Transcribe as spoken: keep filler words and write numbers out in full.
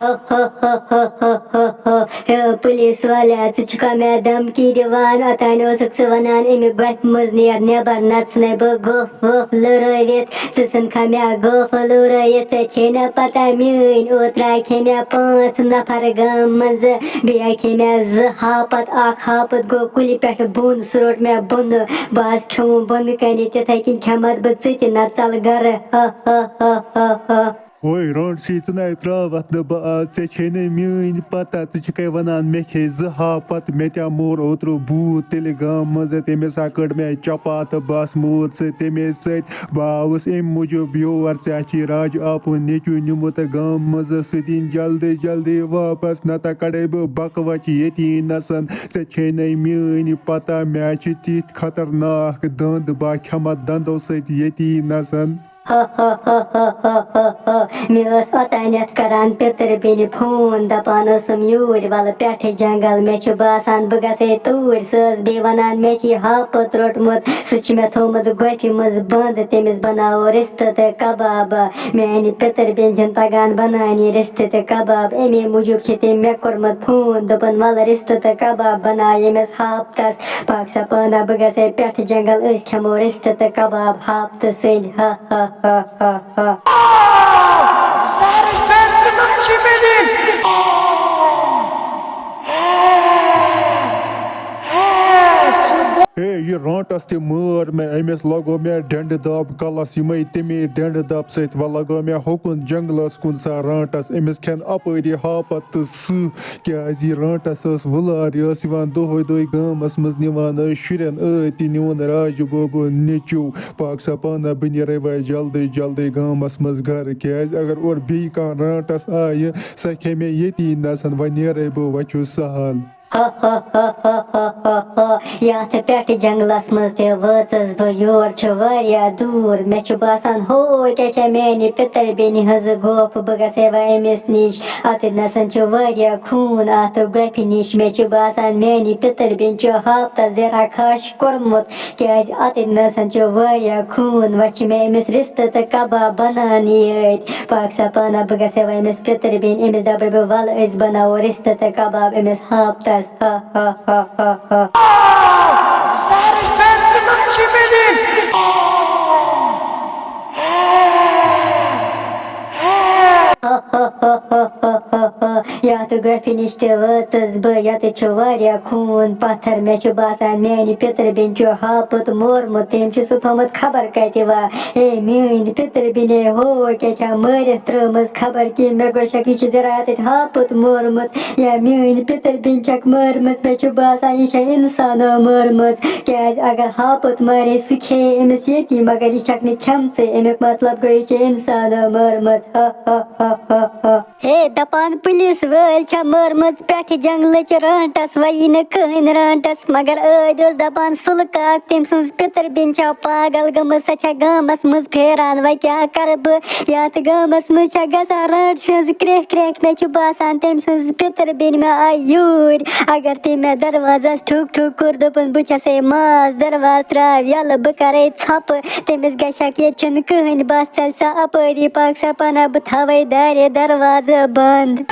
ہو ہو ہو ہو ہو ہو ہو۔ ہے پولیس والیا، ژٕ چھُکھا مےٚ دھمکی دِوان؟ اوٚتانۍ اوسُکھ ژٕ وَنان اَمہِ گۄپھِ منٛز نیر نٮ۪بر، نَتہٕ ژھٕنے بہٕ گوٚپھ ووٚپھ لُرٲوِتھ۔ ژٕ ژھٕنکھا مےٚ گوٚپھ لُرٲوِتھ؟ ژےٚ چھے نہ پتہ میٲنۍ، اوترٕ آے کھے مےٚ پانٛژھ نفر گامہٕ منٛزٕ، بیٚیہِ آے کھے مےٚ زٕ ہاپت، اکھ ہاپت گوٚو کُلہِ پٮ۪ٹھ بۄن، سُہ روٚٹ مےٚ بۄنہٕ۔ بہٕ آس کھیوٚوُم بۄنہٕ کنہِ، تِتھے کٔنۍ کھٮ۪متھ بہٕ ژٕ تہِ، نتہٕ ژل گرٕ۔ ہا ہا ہا ہا ہا۔ اوے رانٛٹسی، ژٕ نَے ترٛاوَتھ نہٕ بہٕ آز، ژےٚ چھے نہٕ میٲنۍ پتہ۔ ژٕ چھکھے وَنان مےٚ کھے زٕ ہاپت، مےٚ تہِ موٗر اوترٕ بوٗت تیٚلہِ گامہٕ منٛزٕ، تٔمِس ہا کٔڑ مےٚ چپاتھ، بہٕ آس موٗد سۭتۍ تٔمِس سۭتۍ۔ بہٕ آوُس اَمہِ موٗجوٗب یور، ژےٚ چھُے راجہٕ آپُن نیٚچوٗ نیوٗمُت گامہٕ منٛزٕ، سُہ دِن جلدی جلدی واپس، نتہٕ کڑے بہٕ بکوچ ییٚتی نسن۔ ژےٚ چھے نَے میٲنۍ پتہ، مےٚ چھِ تِتھۍ خطرناک دند، بہٕ کھٮ۪مہٕ دندو سۭتۍ ییٚتی نسن۔ ہا ہا ہا ہا ہا ہا ہا۔ مےٚ ٲس اوٚتانٮ۪تھ کران پِتٕر بیٚنہِ فون، دپان ٲسٕم، یوٗرۍ ولہٕ پٮ۪ٹھٕ جنگل، مےٚ چھُ باسان بہٕ گژھے توٗرۍ۔ سۄ ٲس بیٚیہِ ونان، مےٚ چھُ یہِ ہاپُت روٚٹمُت، سُہ چھُ مےٚ تھوٚومُت گۄپھِ منٛز بند، تٔمِس بناوو رِستہٕ تہٕ کباب۔ میانہِ پِتٕر بیٚنہِ چھِنہٕ تگان بناونہِ رِستہٕ تہٕ کباب، اَمے موٗجوٗب چھِ تٔمۍ مےٚ کوٚرمُت فون، دوٚپُن، ولہٕ رِستہٕ تہٕ کباب بناو ییٚمِس ہاپتس۔ پاک سا پانا، بہٕ گژھے پٮ۪ٹھٕ جنگل، أسۍ کھٮ۪مو رِستہٕ تہٕ کباب ہاپتہٕ سٕنٛدۍ۔ ہا ہا ہا ہا ہا۔ ہے، یہِ رانٛٹس تہِ مٲر مےٚ، أمِس لگو مےٚ ڈنڈٕ دب کلس، یِمے تَمے ڈنڈٕ دب سۭتۍ وۄنۍ لگٲو مےٚ ہوکُن جنگلس کُن سۄ رانٛٹس، أمِس کھٮ۪ن اپٲری ہاپت تہٕ سٕہہ۔ کیازِ یہِ رانٛٹس ٲس وُلار، یہِ ٲس یِوان دۄہے دۄہے گامس منٛز، نِوان ٲسۍ شُرٮ۪ن ٲدۍ تہِ، نیوٗن راجہٕ بوبہٕ نیٚچوٗ۔ پاک سا پانا، بہٕ نیرے وۄنۍ جلدی جلدی گامس منٛز گرٕ، کیازِ اگر اورٕ بیٚیہِ کانٛہہ رانٛٹس آیہِ، سۄ کھیٚیہِ مےٚ ییٚتی نسن، وۄنۍ نیرے بہٕ، وۄنۍ چھُ سہل۔ ہا ہا ہا ہا ہا ہا ہا۔ یتھ پٮ۪ٹھ جنگلس منٛز تہِ وٲژٕس بہٕ، یور چھُ واریاہ دوٗر۔ مےٚ چھُ باسان، ہو، کیٛاہ چھےٚ میانہِ پِتٕر بیٚنہِ ہٕنٛز گۄپھ، بہٕ گژھے وۄنۍ أمِس نِش۔ اتٮ۪تھ نسن چھُ واریاہ خوٗن اتھ گۄپھِ نِش۔ مےٚ چھُ باسان، میانہِ پِتٕر بیٚنہِ چھُ ہاپتس زیرا کھش کوٚرمُت، کیازِ اتٮ۪تھ نسن چھُ واریاہ خوٗن۔ وۄنۍ چھِ مےٚ أمِس رِستہٕ تہٕ کباب بناونی یٲتۍ۔ پاک سا پانا، بہٕ گژھے وۄنۍ أمِس پِتٕر بیٚنہِ، أمِس دپے بہٕ، ولہٕ أسۍ بناوو رِستہٕ تہٕ کباب أمِس ہاپتس۔ ہا ہا ہا ہا ہا۔ یتھ گۄپھِ نِش تہِ وٲژٕس بہٕ، یتہِ چھُ واریاہ خوٗن پتھر۔ مےٚ چھُ باسان، میانہِ پِتٕر بیٚنہِ چھُ ہاپُت مورمُت، تٔمۍ چھُ سُہ تھوٚومُت خبر کتہِ وا۔ ہے میٲنۍ پِتٕر بیٚنے، ہو کیٛاہ چھا مٲرِتھ ترٲومٕژ خبر کیٚمۍ۔ مےٚ گوٚو شک، یہِ چھُ زِراتٕتۍ ہاپُت مورمُت، یا میٲنۍ پِتٕر بیٚنہِ چھکھ مٲرمٕژ۔ مےٚ چھُ باسان، یہِ چھےٚ اِنسانو مٲرمٕژ، کیازِ اگر ہاپُت مارے، سُہ کھیٚیہِ أمِس ییٚتی، مگر یہِ چھکھ نہٕ کھٮ۪مژٕے۔ اَمیُک مطلب گوٚو، یہِ چھےٚ اِنسانو مٲرمٕژ۔ ہا ہا ہا ہا ہا۔ ہے، دپان پُلیٖس وٲلۍ چھےٚ مٲرمٕژ پٮ۪ٹھٕ جنگلٕچ رانٛٹس، وۄنۍ یی نہٕ کٕہٕنۍ رانٛٹس۔ مگر ٲدۍ اوس دپان سُلہٕ کاک، تٔمۍ سٕنٛز پِتٕر بیٚنہِ چھےٚ پاگل گٔمٕژ، سۄ چھےٚ گامس منٛز پھیران۔ وۄنۍ کیٛاہ کرٕ بہٕ؟ یتھ گامس منٛز چھےٚ گژھان رانٛٹہٕ سٕنٛز کرٛیکھ کرٛیکھ۔ مےٚ چھُ باسان، تٔمۍ سٕنٛز پِتٕر بیٚنہِ ما آیہِ یوٗرۍ۔ اگر تٔمۍ مےٚ دروازس ٹھُک ٹھُک کوٚر، دوٚپُن، بہٕ چھسے ماس، دروازٕ ترٛاو یَلہٕ، بہٕ کرے ژھۄپہٕ۔ تٔمِس گژھِ شک، ییٚتہِ چھُنہٕ کٕہٕنۍ، بس ژَلہِ سا اَپٲری، پَکھ سا پَنہ، بہٕ تھاوَے دارِ دروازٕ بنٛد۔